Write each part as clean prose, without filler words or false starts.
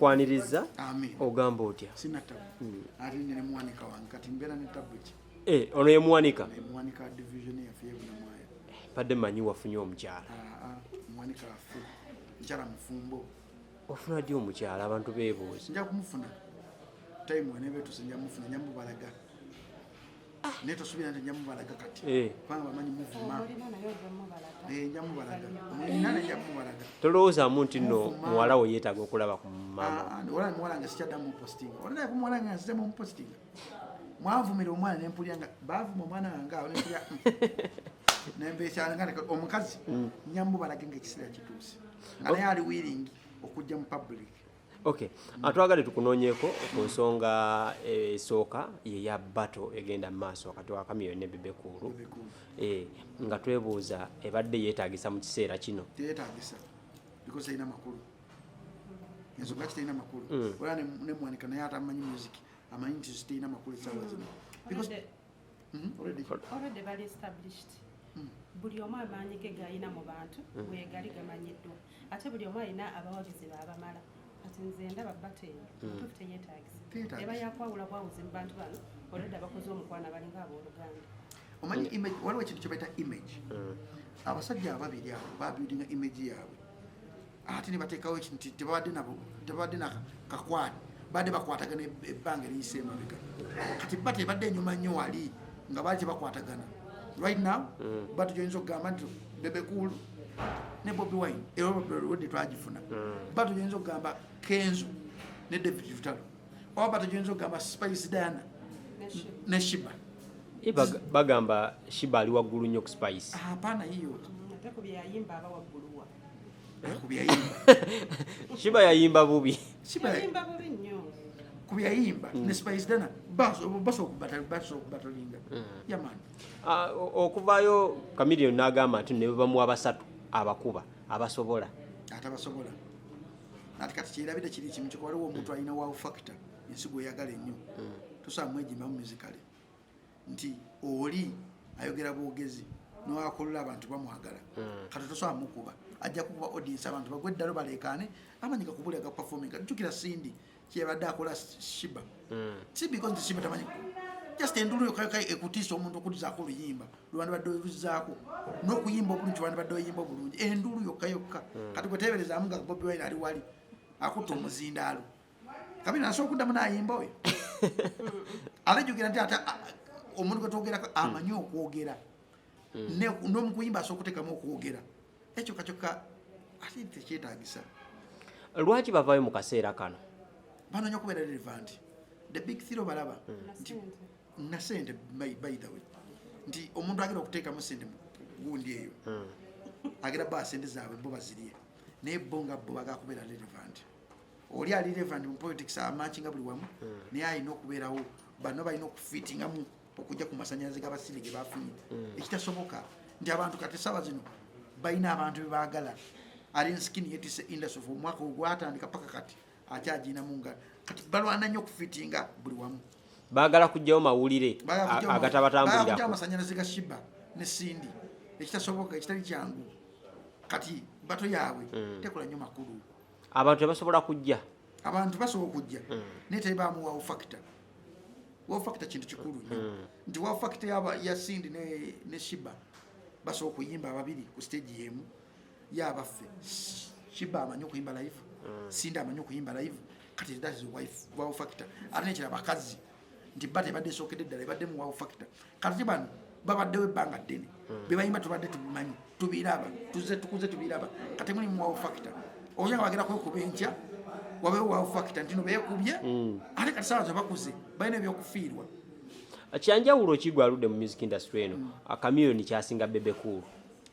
Tukwaniriza. Amin. Ogamba otya? Sina tabu. Ate nne muwanika wange kati mbeera ne tabu ki? Eh, ono ye muwanika? Muwanika division yaffe y'ebunamwaya. Mbadde mmanyi wafunye omukyala. Aa, muwanika waffe mukyala mufumbo. Ofuna ddi omukyala? Abantu beebuuza. Nja kumufuna time weneeba etuuse, nja mufuna, nja mubalaga, naye tosuubira nti nja mubalaga kati kubanga bamanyi muvuma. Omulina naye ojja mubalaga. Eh, nja mubalaga, omulina nja mubalaga. Tolowoozaamu nti nno Muvuma. muwala we yeetaaga okulaba ku maama? Ah, ah, olaba muwala nga sikyaddamu mupostinga, olaba ku muwala nga nziddamu mupostinga. Mwanvumira omwana nempulya nga bavuma omwana wange awo nempulya nembekyala nga omukazi nyamubalage nga ekiseera kituuse nga naye ali willing okujja mu public. Okay, atwagale tukunoonyeeko ku nsonga esooka yeya battle egenda mu maaso wakati wa Chameleone ne Bebe Cool. Bebe Cool. Eh, nga twebuuza ebadde yeetagisa mu kiseera kino? Teyetagisa because terina makulu. Ensonga ki terina makulu? Olaba nemwanika naye atamanyi music amanyi nti terina makulu essaawa zino because already. Already bali established. Buli omu amaanyi ge gayina mu bantu wegali gamanyiddwa, ate buli omu alina abawagizi baabamala. Kati nze ndaba battle eyo mutuufu teyeetagisa. Teyeetagisa. Eba yakwawula bwawuzi mu bantu bano already abakoze omukwano, abalinga abooluganda. Omanyi image, waliwo ekintu kyebaita image. Abasajja ababiri abo babuildinga image yaabwe ate ne bateekawo ekintu nti tebabadde nabo, tebabadde na kakwate, badde bakwatagana ebbanga eriyise emabega. Kati battle ebadde enyuma nnyo wali nga baali tebakwatagana. Right now battle gyoyinza okugamba nti Bebe Cool ne Bobi Wine era already twagifuna. Battle gyoyinza okugamba Kenzo ne David Lutalo, oba battle gyoyinza okugamba Spice Diana ne Sheebah. Eh, bagamba Sheebah ali waggulu nnyo ku Spice. Hapana, hiyo Ate ku byayimba aba wagguluwa? Ku byayimba. Sheebah yayimba bubi. Sheebah Yayimba bubi nnyo. Ku byayimba ne Spice Diana basobola okubatolinga yamani. Ah, okuvaayo Chameleone n'agamba nti ne bamuwa basatu abakuba abasobola. Atabasobola. Ati kati kyerabidde kiri kimu kyokka, waliwo omuntu alina wow factor ensi gweyagala ennyo, tosobola mwegimbamu musically nti oli ayogera bwogezi nowakolera abantu bamwagala. Kati tosobola mukuba, ajja kukuba audience, abantu bagwe eddalo baleekaane, amanyi gakubuli aga performing. Jjukira Cindy kyebadde akola Sheebah, si because nti Sheebah tamanyi, just endulu yokka ekutiisa omuntu okuddizaako oluyimba lwandibadde oluzaako n'okuyimba obulungi, wandibadde oyimba obulungi, endulu yokka yokka. Kati gwe teeberezaamu nga Bobi Wine ali wali akutta omuzindaalo, kabina asobola okuddamu n'ayimba oyo? Ate jjukira nti ate omuntu gwe twogerako amanyi okwogera. N'omukuyimba asobola okuteekamu okwogera ekyokka kyokka, ate tekyetaagisa. Lwaki bavaayo mu kaseera kano? Banoonya okubeera relevant, the big three balaba Na nti ssente. Na sente. By the way, nti omuntu agenda okuteekamu sente mu gundi eyo agenda bawa sente zaabwe bo bazirye, naye bo nga bo bagala kubeera relevant. Oli ali relevant mu politics, amakinga buli wamu, naye alina okubeerawo. Bano balina okufiitingamu okujja ku masanyalaze g'abasiri ge bafunye, ekitasoboka nti abantu kati essaawa zino balina abantu bebaagala. Alien Skin yetise industry of omwaka ogwatandika paka kati akyaginamu, nga kati balwana nnyo okufiitinga buli wamu. Baagala kugjawo mawulire Baagala kujja agatabatambulirako. Amasanyalaze ga Sheebah ne Cindy, ekitasoboka, ekitali kyangu. Kati battle yaabwe tekola nnyo makulu. Abantu tebasobola kujja. Abantu basobola okujja naye tebaamu wow factor. Wow factor kintu kikulu nnyo, nti wow factor ya Cindy ne Sheebah basobola okuyimba ababiri ku stage yemu yabaffe. Sheebah amanyi okuyimba live, Cindy amanyi okuyimba live. Kati that is wow factor. Ate nekira bakazi nti ba tebadde esookedde ddala ebadde mu wow factor. Kati bano babaddewo ebbanga ddene, bebayimba tubadde tubimanyi, tubiraba, tuze tukuze tubiraba. Kati muli mu wow factor oya nga bagenda kwekuba enkya wabewo wow factor nti no beekubye. Ate kati saawa zebakuze balina ebyokufiirwa. Kyanjawulo ki gwe aludde mu music industry eno Chameleone kyasinga Bebe Cool?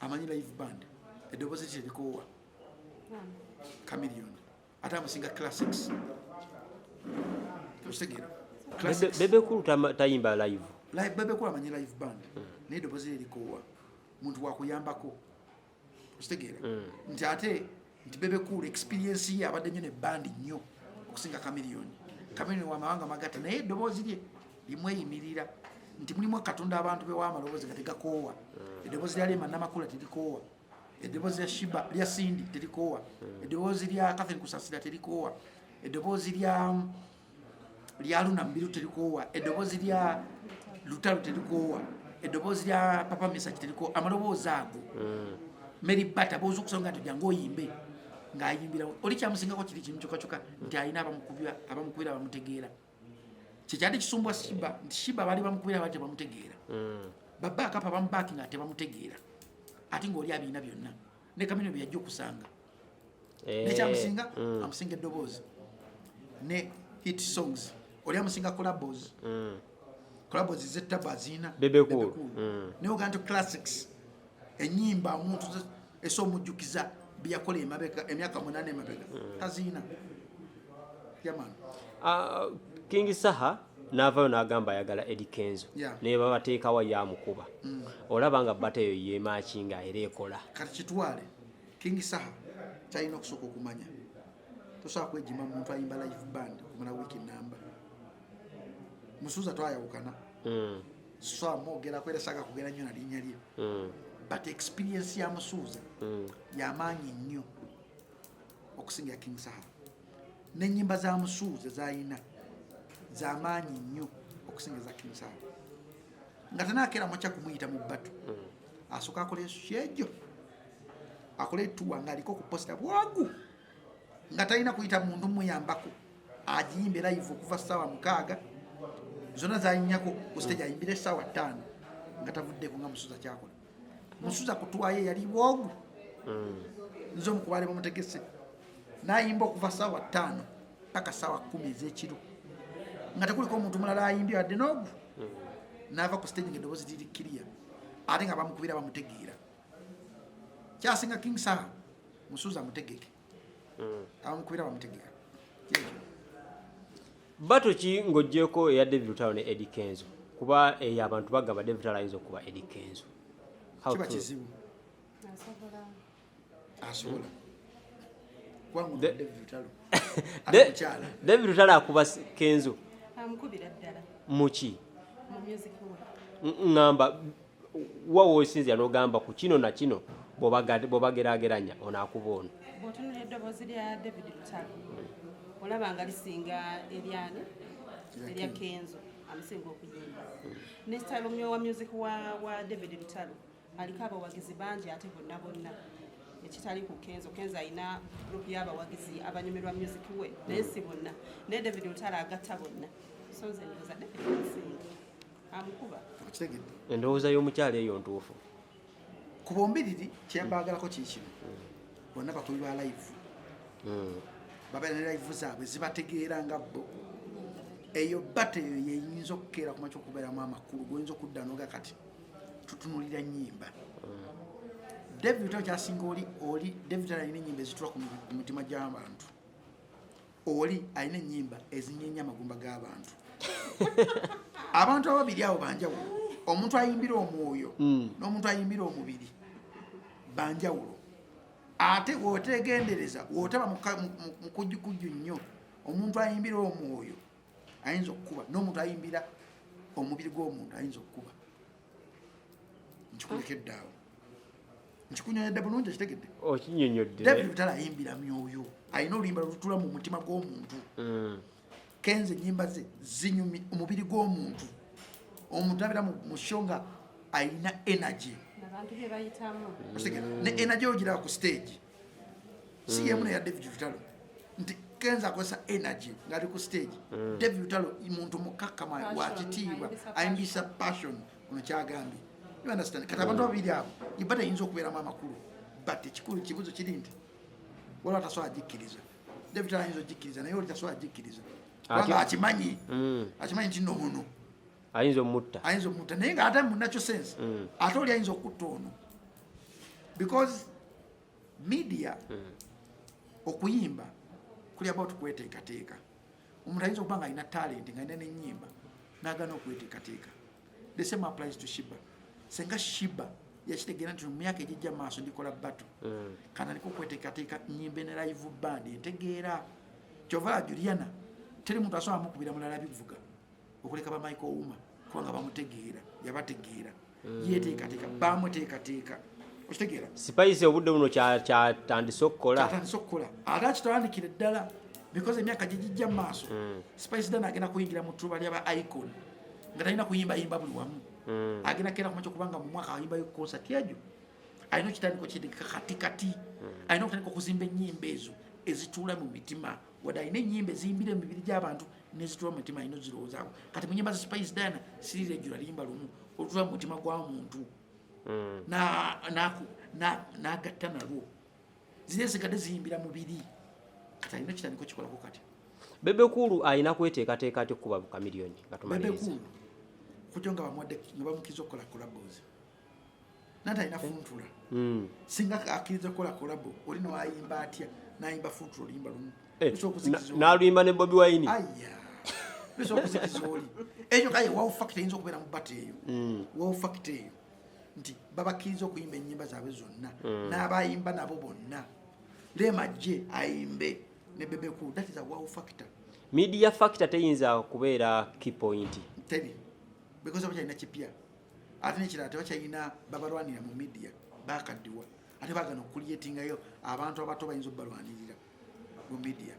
Amanyi live band, eddoboozi terikoowa Chameleone, ate amusinga classics, okitegeera? Classics. Bebe Cool tayimba live. Live, Bebe Cool amanyi live band naye eddoboozi lye likoowa, muntu wakuyambako, okitegeera? Nti ate nti Bebe Cool experience ye abadde nnyo ne band nnyo okusinga Chameleone. Chameleone wamawanga magatte naye eddoboozi lye limweyimirira nti mulimu Katonda abantu bewa amaloboozi nga tegakoowa. Eddoboozi lya Rema Namakula terikoowa, eddoboozi lya Sheebah, lya Cindy terikoowa, eddoboozi lya Catherine Kusasira terikoowa. Eddoboozi lya Luna Mubiru terikoowa, eddoboozi lya Lutalo terikoowa, eddoboozi lya Papa Mesach terikoowa. Amaloboozi ago, Mary Bata booza okusonga nti ojjangu oyimbe ng'ayimbira oli. Kyamusingako kiri kimu kyokka kyokka, nti alina abamukubira abamutegeera. Kyekyali kisumbwa Sheebah, nti Sheebah baali bamukubira baali tebamutegeera. Babaakapa bamubaaki nga tebamutegeera, ate ng'oli abiina byonna ne Chameleone bye yajja okusanga. Nekyamusinga, amusinga eddoboozi ne hit songs. Oli amusinga collabos, collabos zettaba aziina. Bebe Cool. Naye ogaa nti classics, enyimba omuntu esa omujjukiza byeyakola emabega, emyaka 8 emabega, taziina yaman. Ah, King Saha n'avaayo n'agamba ayagala Eddie Kenzo, naye babateekawa yamukuba. Olaba nga battle eyo yemakinga era ekola. Kati kitwale, King Saha kyalina okusooka okumanya, tosobola kwejima muntu ayimba live band okumala wiiki namba. Musuuza twayawukana, so mwogerako era saaga kugera nnyo na linnya lye, but experience ya Musuuza yamaanyi nnyo okusinga ya King Saha, n'ennyimba za Musuuza zayina zamaanyi nnyo okusinga eza King Saha. Nga tenakeera mukya kumuyita mu battle, asooka akola ekyejo, akola etuwa ng'aliko ku poster bwagu, nga talina kuyita muntu muyambako, agiyimbe live okuva ssaawa 6 zonna zayinyako ku stage, ayimbire essaawa 5 nga tavuddeko, nga Musuuza kyakola. Musuuza kutwayo yali bwogu, nze omukubaale bamutegese nayimba okuva ssaawa 5 paka ssaawa 10 ez'ekiro nga tekuliko omuntu mulala ayimbye wadde n'ogu. N'ava ku stage nga eddoboozi liri kiriya, ate nga bamukubira bamutegeera. Kyasinga King Saha, Musuuza mutegeke, abamukubira bamutegeka. Kyekyo. Battle ki ng'oggyeko eya David Lutalo ne Eddie Kenzo? Kuba eyo abantu bagamba David Lutalo ayinza okuba Eddie Kenzo. How Kiba true? kizibu. Asobola. Asobola, kubanga David Lutalo ate mukyala. David Lutalo akuba Kenzo? Amukubira ddala. Muki? Mu music we. Ŋŋamba wa woosinzira n'ogamba ku kino na kino, bw'obageraageranya ono akuba ono? Bw'otunula eddoboozi lya David Lutalo, olaba nga lisinga eryani? Erya Kenzo. Amusinga okuyimba ne style wa music wa David Lutalo. Aliko abawagizi bangi ate bonna bonna, ekitali ku Kenzo. Kenzo alina group y'abawagizi abanyumirwa music we, naye si bonna. Naye David Lutalo agatta bonna, so nze ndowooza David amusinga, amukuba. Okitegedde? Endowooza y'omukyala eyo ntuufu. Ku bombiriri kyembaagalako kiikino: bonna bakubi ba live, babeera ne live zaabwe zibategeera nga bo. Eyo battle eyo yeyinza okukeera ku makya okubeeramu amakulu, goyinza okudda noga. Kati tutunulira nyimba. David Lutalo kyasinga oli, David Lutalo alina enyimba ezitula ku mitima gy'abantu. Oli alina enyimba ezinyenya amagumba g'abantu. Abantu ababiri abo banjawulo. Omuntu ayimbira omwoyo n'omuntu ayimbira omubiri banjawulo. Ate wotegendereza, wotaba mukujjukujju nnyo, omuntu ayimbira omwoyo ayinza okukuba, n'omuntu ayimbira omubiri gw'omuntu ayinza okukuba. Nkikulekedde awo, nkikunyonyodde bulungi, ekitegedde? Okinyonyodde. David Lutalo ayimbira myoyo, alina oluyimba lutula mu mutima gw'omuntu. Kenzo enyimba ze zinyumi omubiri gw'omuntu. Omuntu abeera mu show nga alina energy. Abantu bye bayitamu. Okitegera? Ne energy ogiraba ku stage si yemu neya David Lutalo, nti Kenzo akozesa energy ng'ali ku stage. David Lutalo muntu mukakkama, Passion, wa kitiibwa, ayimbisa. Ayimbisa passion. Ono kyagambye, you understand? Kati abantu babiri abo iba teyinza okubeeramu amakulu, but ekikulu, kibuzo kiri nti waliwo atasobola gikkiriza. David ayinza ogikkiriza, naye oli tasobola gikkiriza, kubanga akimanyi, akimanyi nti noono ayinza omutta. Ayinza omutta, naye ngaate munakyo sense, ate oli ayinza okutta ono, because media, okuyimba kuli about kweteekateeka. Omuntu ayinza okuba nga alina talent, nga alina nenyimba, nagana okweteekateeka. The same applies to Sheebah. Senga Sheebah yakitegeera nti mu myaka egijja maaso ndikola battle, kanandika okweteekateeka, nyimbe ne live band entegeera. Kyova Juliana teri muntu asobola mukubira mulala bivuga okuleka ba Michael Ouma, kubanga bamutegeera, yabategeera, yeteekateeka, bamuteekateeka. Okitegeera? Spice obudde buno kyatandise okukola. Kyatandise okukola, ate akitandikire ddala. Because emyaka gigijja mu maaso, Spice Diana agenda kuyingira mu ttuba lyaba icon nga talina kuyimbayimba buli wamu. Agenda kera kumakyo, kubanga mu mwaka ayimbayo concert ejo. Alina okitandika okitandika kati kati. Alina okutandika okuzimba ennyimba ezo ezituula mu mitima. Wadde alina ennyimba eziyimbira emibiri gy'abantu, nezituula mu mitima, alina ozirowoozaako. Kati mu nyimba za Spice Diana, siri regular liyimba lumu olutuula mu mutima gwa muntu n'agatta nalwo. Ziri ezigadde ziyimbira mubiri. Kati alina okitandika okikolako kati. Bebe Cool alina kweteekateeka atya okukuba Chameleone nga Bebe tumaliriza? Cool kutyo nga bamuwadde, nga bamukkiriza okukola collabos, nanti alina funtula. Singa akkiriza okukola collabo, oli nowayimba atya nayimba funtula oluyimba lumu? Lusobola okuzikiza oli. N'aluyimba ne Bobi Wine. Aya, lusobola okuzikiza oli ekyo. Kaye wow factor eyinza okubeera mu battle eyo. Wow factor eyo nti babakkiriza okuyimba ennyimba zaabwe zonna n'abayimba nabo bonna. Rema jje ayimbe ne Bebe Cool, that is a wow factor. Media factor teyinza kubeera key point? Teri, because bakyalina kipya. Ate nekirala, tebakyalina babalwanira mu media, bakaddiwa, ate bagana okucreatingayo abantu abato bayinza okubalwanirira mu media.